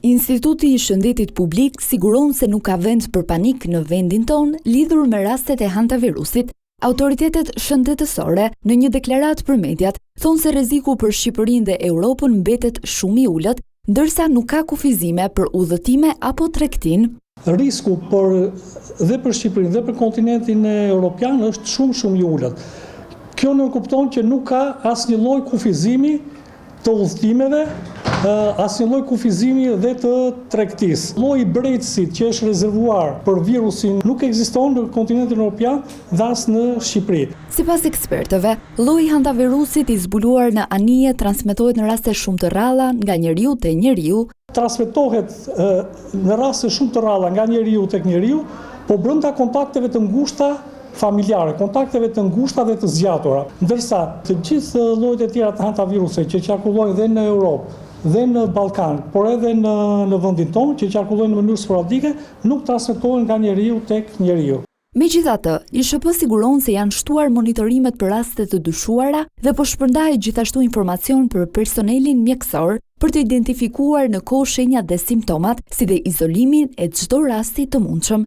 Instituti i Shëndetit Publik siguron se nuk ka vend për panik në vendin tonë lidhur me rastet e hantavirusit. Autoritetet shëndetësore, në një deklaratë për mediat, thonë se rreziku për Shqipërinë dhe Europën mbetet shumë i ulët, ndërsa nuk ka kufizime për udhëtime apo tregtinë. Risku për dhe për Shqipërinë dhe për kontinentin europian është shumë shumë i ulët. Kjo nënkupton që nuk ka asnjë lloj kufizimi të udhëtimeve, asnjë lloj kufizimi dhe të tregtisë. Lloji i brejtësit që është rezervuar për virusin nuk ekziston në kontinentin europian dhe as në Shqipëri. Sipas ekspertëve, lloji i hantavirusit i zbuluar në anije transmetohet në raste shumë të rralla nga njeriu te njeriu. Transmetohet në raste shumë të rralla nga njeriu tek njeriu, po brenda kontakteve të ngushta familjare, kontakteve të ngushta dhe të zgjatura. Ndërsa, të gjithë llojet e tjera të hantaviruseve që qarkullojnë dhe në Europë, dhe në Ballkan, por edhe në në vendin tonë, që qarkullojnë në mënyrë sporadike, nuk transmetohen nga njeriu tek njeriu. Megjithatë, ISHP siguron se janë shtuar monitorimet për raste të dyshuara dhe po shpërndahet gjithashtu informacion për personelin mjekësor për të identifikuar në kohë shenjat dhe simptomat, si dhe izolimin e çdo rasti të mundshëm.